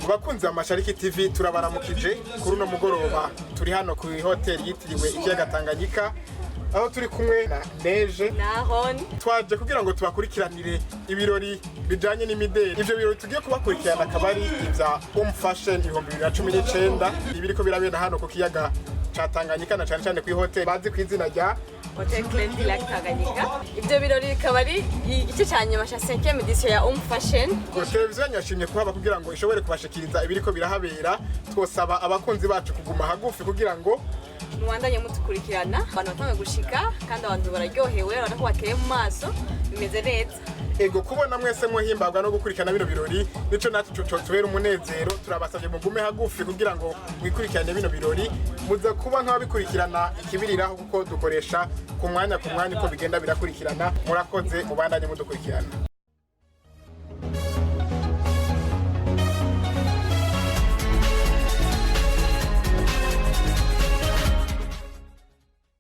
Bakunzi ba Mashariki TV, turabaramukije kuri uno mugoroba. Turi hano ku hoteli yitiriwe ikiyaga Tanganyika, aho turi kumwe na Neje na Ron. Twaje kugira ngo tubakurikiranire ibirori bijanye n'imideli. Ivyo birori tugiye kubakurikirana akaba ari ivya Fashion 2019, ibiriko birabera hano ku kiyaga ca Tanganyika, na cane cane kuri hoteli bazi ku izina rya Hotel Clem du Lac Tanganyika. Ibyo birori bikaba ari igice cya nyuma cya 5e édition ya Fashion. Televiziyo yanyu yashimye kuhaba kugira ngo ishobore kubashikiriza ibiriko birahabera. Twosaba abakunzi bacu kuguma hagufi kugira ngo mubandanye mutukurikirana. Abantu batangiye gushika kandi abantu bararyohewe, urabona ko bakeye mu maso, bimeze neza. Ego, kubona mwese muhimbagwa no gukurikirana bino birori, nico natwe tubera umunezero. Turabasabye mugume hagufi kugira ngo mwikurikirane bino birori. Muza kuba nk'ababikurikirana ikibiriraho, kuko dukoresha ku mwanya ku mwanya uko bigenda birakurikirana. Murakoze, mubandanye mudukurikirana.